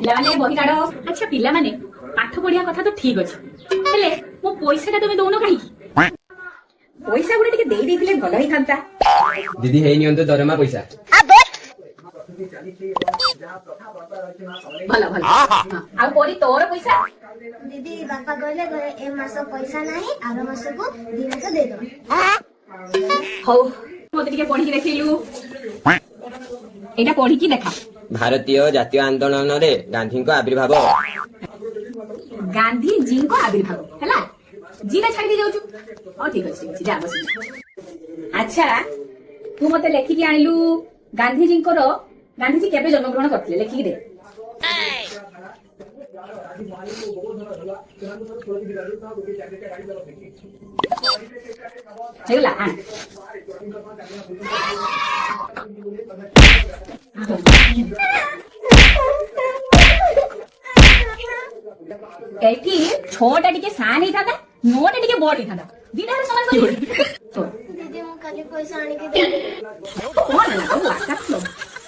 ପିଲାମାନେ, ବହି କାଢ। ଆଚ୍ଛା ପିଲାମାନେ, ପାଠ ପଢିବା କଥା ତ ଠିକ ଅଛି, ହେଲେ ମୋ ପଇସାଟା ତମେ ଦଉନ କାହିଁକି? ପଇସା ଗୁଡା ଟିକେ ଦେଇ ଦେଇଥିଲେ ଭଲ ହେଇଥାନ୍ତା। ଦିଦି, ହେଇ ନିଅନ୍ତୁ ଦରମା ପଇସା। ଭଲ ଭଲ, ହଁ। ଆଉ ପରି, ତୋର ପଇସା? ଦିଦି, ବାପା କହିଲେ ଘରେ ଏ ମାସ ପଇସା ନାହିଁ, ଆର ମାସକୁ 2 ମାସ ଦେଇଦବା। ହଉ, ମତେ ଟିକେ ପଢିକି ଦେଖେଇଲୁ। ଏଇଟା ପଢିକି ଦେଖା। ଭାରତୀୟ ଜାତୀୟ ଆନ୍ଦୋଳନରେ ଗାନ୍ଧୀଙ୍କ ଆବିର୍ଭାବ। ଗାନ୍ଧୀଜୀଙ୍କ ଆବିର୍ଭାବ ହେଲା, ଜିଟା ଛାଡି ଦେଇ ଯାଉଛୁ। ହଉ, ଠିକ ଅଛି, ଠିକ ଅଛି, ଯା ବସି। ଆଚ୍ଛା, ତୁ ମତେ ଲେଖିକି ଆଣିଲୁ ଗାନ୍ଧୀଜୀଙ୍କର, ଗାନ୍ଧୀଜୀ କେବେ ଜନ୍ମଗ୍ରହଣ କରିଥିଲେ, ଲେଖିକି ଦେ। ହେଇଗଲା, ଆଣ। ଏଠି ଛଅଟା ଟିକେ ସାନ୍ ହେଇଥାନ୍ତା, ନଅଟା ଟିକେ ବଡ ହେଇଥାନ୍ତା, ଦିଟା ହେଲେ ସମାନ କରିବୁ। ଦିଦି, ମୁଁ କାଲି ପଇସା ଆଣିକି ଦେବି। କଣ ହେଲା? ଆଉ ଆକାଶ।